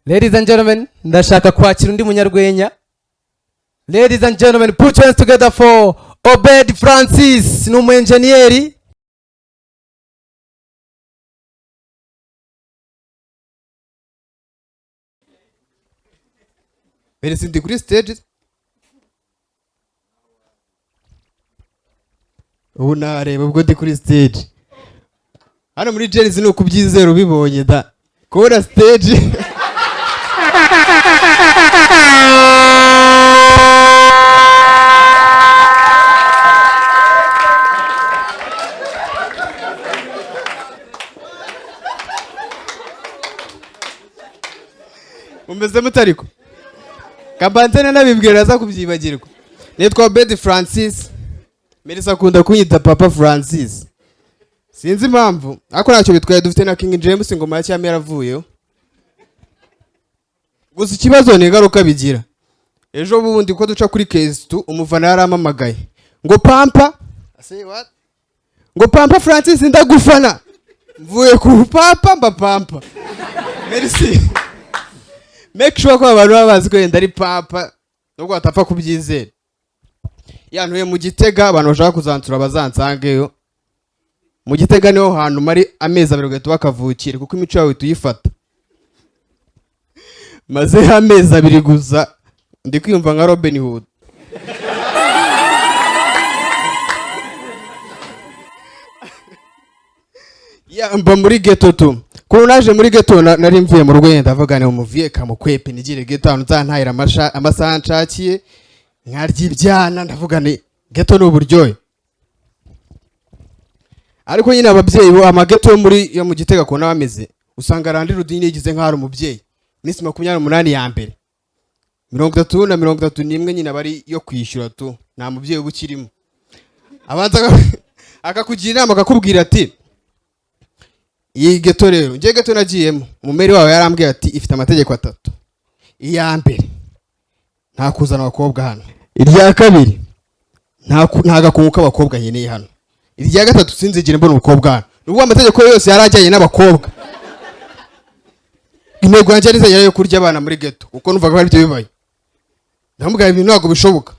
Ladies and gentlemen, ndashaka kwakira undi munyarwenya. Ladies and gentlemen, put your hands together for Obed Francis, ni umu enjeniyeri. Mbere ndi kuri stage, ubu nareba ubwo ndi kuri stage hano muri Gen-Z. Ni ukubyizera ubibonye da kubona stage. Mumeze mutariko kabanze nanabibwira aza kubyibagirwa. Nitwa Obed Francis. Melissa akunda kunyita Papa Francis, sinzi impamvu, ariko ntacyo bitwaye. Dufite na King James, ingoma ya cyami yaravuyeho. Gusa ikibazo ni ingaruka bigira. Ejo bundi ko duca kuri Kesitu, umufana yarampamagaye ngo "Pampa." I say, "What?" Ngo "Pampa Francis, ndagufana." Mvuye ku papa mba pampa. Merci, make sure ko abantu baba bazi ko yenda ari papa nubwo batapfa kubyizera. Yantuye mu Gitega, abantu bashaka kuzansura bazansangeyo mu Gitega. Niho hantu mari amezi 2 ugahita bakavukira, kuko imico yawe tuyifata. Maze amezi 2 gusa ndi kwiyumva nka Robin Hood. Ya, mba muri ghetto tu. Kuko naje muri ghetto nari mvuye mu rugo, ndavuga ni umuviye kamukwepe nigire ghetto ahantu nzantahira amasaha nshakiye, nkarya ibyana. Ndavuga ni ghetto ni uburyohe. Ariko nyine ababyeyi bo amageto yo muri yo mu Gitega kubona bameze, usanga landlord nyine yigize nk'aho ari umubyeyi. Iminsi 28 ya mbere, 30 na 31 nyine aba ari yo kwishyura tu. Nta mubyeyi uba ukirimo. Abanza akakugira inama, akakubwira ati iyi geto rero, njye geto nagiyemo, umumeri wawe yarambwiye ati ifite amategeko atatu. Iya mbere, nta kuzana abakobwa hano. Irya kabiri, nta gakungu k'abakobwa nkeneye hano. Irya gatatu, sinzigere mbona umukobwa hano. Ni ukuvuga amategeko yose yari ajyanye n'abakobwa. Intego yanjye yari izajya yo kurya abana muri geto, kuko numvaga ko aribyo bibaye. Ndamubwira ibintu ntabwo bishoboka.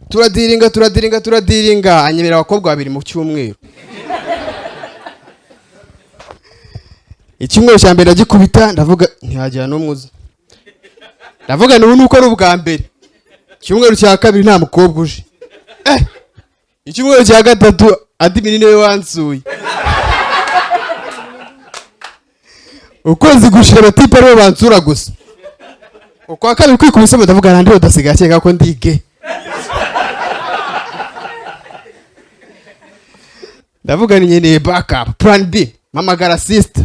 Turadiringa, turadiringa, turadiringa, anyemerera abakobwa babiri mu cyumweru. Icyumweru cya mbere ndagikubita, ndavuga ntihagira n'umwe uza. Ndavuga ni ubu nuko ari ubwa mbere. Icyumweru cya kabiri nta mukobwa uje. Icyumweru cya gatatu admin niwe wansuye. Ukwezi gushira abatipe aribo bansura gusa. Ukwa kabiri kwikubisemo, ndavuga nandi udasigaye akeka ko ndige. Ndavuga ni nkeneye backup plan B. Mpamagara sister,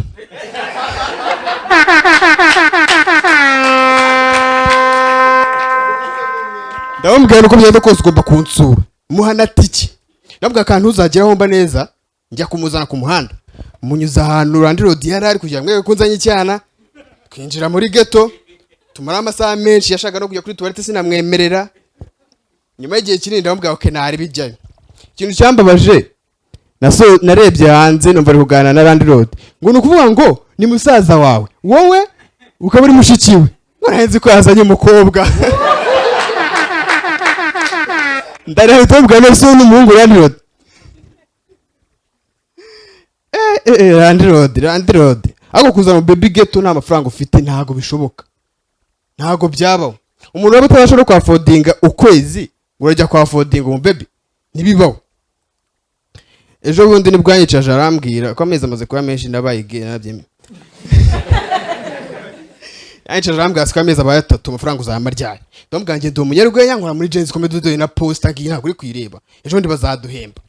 ndamubwira uko bigenda kose ugomba kunsura. Muha na tike, ndamubwira akantu uzageraho mba neza. Njya kumuzana ku muhanda, munyuza ahantu landlord yari ari kugira ngo ko nzanye icyana. Twinjira muri ghetto, tumara amasaha menshi. Yashaka no kujya kuri toilette, sinamwemerera. Nyuma y'igihe kinini ndamubwira okay, ntari bijyayo. Ikintu cyambabaje, naso narebye hanze numva ari kuganira na landlord ngo ni ukuvuga ngo ni musaza wawe, wowe ukaba uri mushiki we, ngo nari ko yazanye umukobwa. Ndareba mubwira none se n'umuhungu landlord. Landlord, landlord, ariko kuzana baby ghetto nta mafaranga ufite ntago bishoboka, ntago byabaho. Umuntu waba utabasha no kwaffordinga ukwezi, urajya kwaffordinga umubaby? Ntibibaho. Ejo bundi nibwo yanyicaje arambwira ko amezi amaze kuba menshi nabaye gay, narabyemeye. Yanyicaje arambwira ko amezi abaye 3, amafaranga uzayama ryari? Ndamubwira njye ndi umunyarwenya, nkora muri Gen-Z Comedy, duhuye na poster ngiyi ntabwo uri kuyireba, ejo bundi bazaduhemba.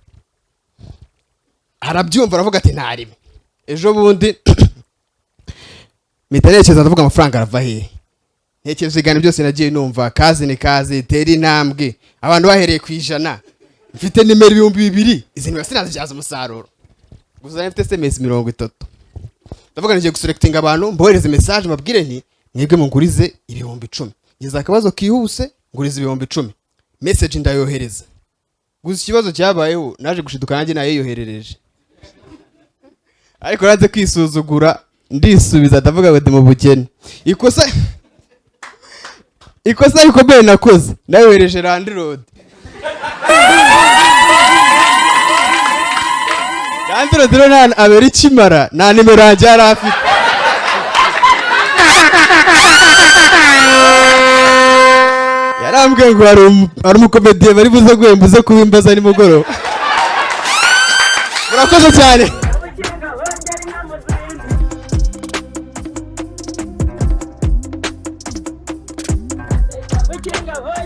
Arabyumva, aravuga ati ntarime. Ejo bundi mpita ntekereza, ndavuga amafaranga arava hehe? Ntekereza ibiganiro byose nagiye numva, kazi ni kazi, tera intambwe, abantu bahereye ku 100. Mfite nimero 2000, izi nimero sinazibyaza umusaruro. Gusa nari mfite SMS 30. Ndavuga ngiye guselectinga abantu, mbohereze message, mbabwire nti mwebwe mungurize 10,000, ngeze akabazo kihuse, ngurize 10,000. Message ndayohereza. Gusa ikibazo cyabayeho, naje gushiduka nanjye nayiyoherereje, ariko nanze kwisuzugura. Ndisubiza, ndavuga ngo ndi mu bukene. Ikosa rikomeye nakoze, nayohereje landlord. Landlord rero nta abera ikimara, nta nimero yanjye yari afite. Yarambwiye ngo hari umukomediye bari buze guhemba, uze kubimbaza nimugoroba. Murakoze cyane. Ubukinga bongera inka mu zindi. Ubukinga bongera.